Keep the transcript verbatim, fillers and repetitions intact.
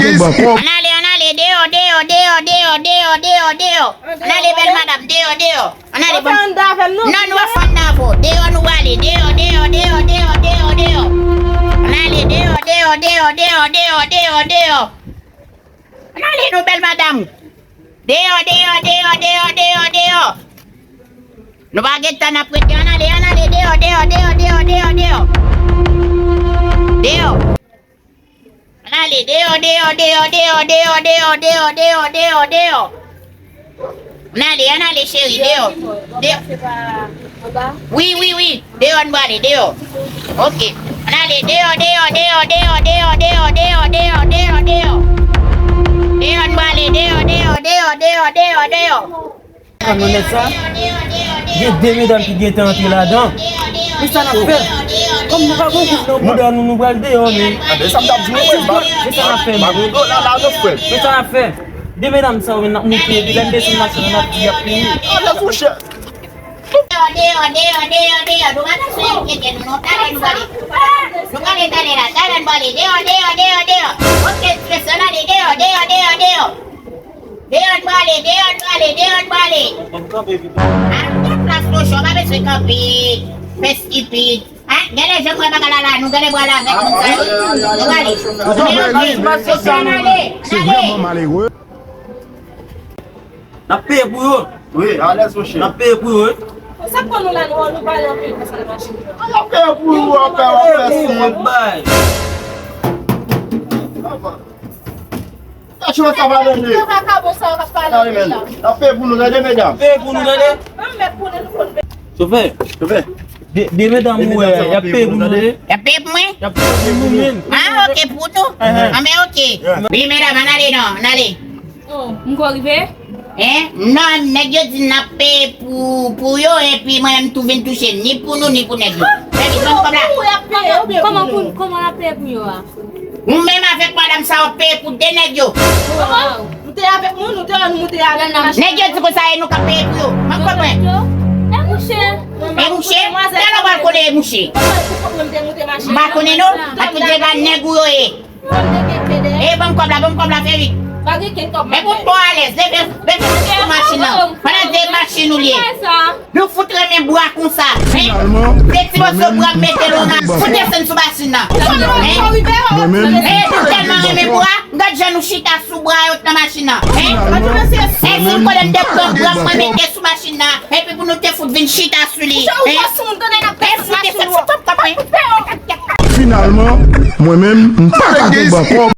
Ann ale, ann ale, deyò, deyò, deyò. Ann ale, bèl madanm, deyò, deyò. Ann ale, bon. Non, nou pa fè anndan avè m, non. Non, nou pa fè anndan avè w. Deyò, nou prale. Deyò, deyò, deyò. Ann ale, deyò, deyò, deyò. Ann ale, non, bèl madanm. Deyò, deyò, deyò, deyò, deyò, deyò. Nou pa gen tan n ap rete. Ann ale, ann ale, deyò, deyò, deyò, deyò, deyò, deyò. Deyò. Ann ale, deyò, deyò, deyò. Ann ale, ann ale, cheri, deyò. Deyò. Wi, wi, wi. Deyò, ann prale, deyò. Ok. Ann ale, deyò, deyò, deyò. Deyò, ann prale, deyò, deyò, deyò, deyò, deyò. Konn nèt sa? Gen de medam ki gentan antre ladan. Men sa n ap fè? Kòm nou pa gon goup nan bouda nou, nou pral deyò, men. Anben, sa m t ap di w, frè, ba, men sa n ap fè, men. Ba gon dola la non, frè. Men sa n ap fè? De medam sa yo, men n ap moute, epi lè n desann machin nan, n ap di y ap peye. Anben, monchè. Deyò, deyò, deyò, deyò, deyò. Nou pa bezwen enkyete nou, non. Talè nou prale. Nou prale talè la. Talè nou prale. Deyò, deyò, deyò, deyò. Ok, stress, ann ale. Deyò, deyò, deyò, deyò. Deyò n prale, deyò n prale, deyò n prale. A, nou gen plas, monchè, w pa bezwen kanpe, fè stipid. A, gade jan m wè bagay la la, nou gade bwa la avèk moun sa yo. Nou prale. Deyò, deyò, monchè, ann ale, ann ale. N ap peye pou yo. Wi, alèz, monchè. N ap peye pou yo, wi. Sa k pran nou la, nou, nou pale anpil konsa nan machin? N ap peye pou yo, w ap fè, w ap fè si. Bay. Sa chwa sa va rele. Yo vakabon sa yo k ap pale anpil la. N ap peye pou nou, tande, medam. Peye pou nou, tande. Mwen m mèt konnen nou konn peye. Chofè. Chofè. De, de medam ou wè a, y ap peye pou nou, tande. Y ap peye pou mwen? Y ap peye pou nou menm. A, ok, pou nou? Anben, ok. Wi, medam, ann ale non, ann ale. Oh, m ko rive? Hein? Non, nèg yo di n ap peye pou, pou yo, epi mwen menm tou vin touche, ni pou nou, ni pou nèg yo. Fè vit ban m kòb la. Kòman pou, kòman n ap peye pou yo a? Ou menm avèk madanm sa w ap peye pou de nèg yo. Kòman? Nou te avèk moun, nou te, nou te avèk machin. Nèg yo di konsa e nou k ap peye pou yo. Mwen konprann. E mouche. E mouche? Talè w pral konnen e mouche. Mwen te moute machin. M pa konnen non. An tout deba nèg ou yo ye. E ban m kòb la, ban m kòb la, fè vit. Pa gen kenn kòb. E pou m twò alèz, leve, leve sou machin nan. Pandan se machin ou li ye. Nou fout renmen bwa konsa, hein? Se ti mòso bwa m mete lona. Fout desann sou machin nan. Hein? E nou tèlman renmen bwa, gad jan nou chita sou bwa yo t nan machin nan, hein? Èske ou konnen m te pran bwa m mwen mete sou machin nan, epi pou nou te fout vin chita sou li, hein? Finalman, mwen menm, m pa ka gen bò kòb.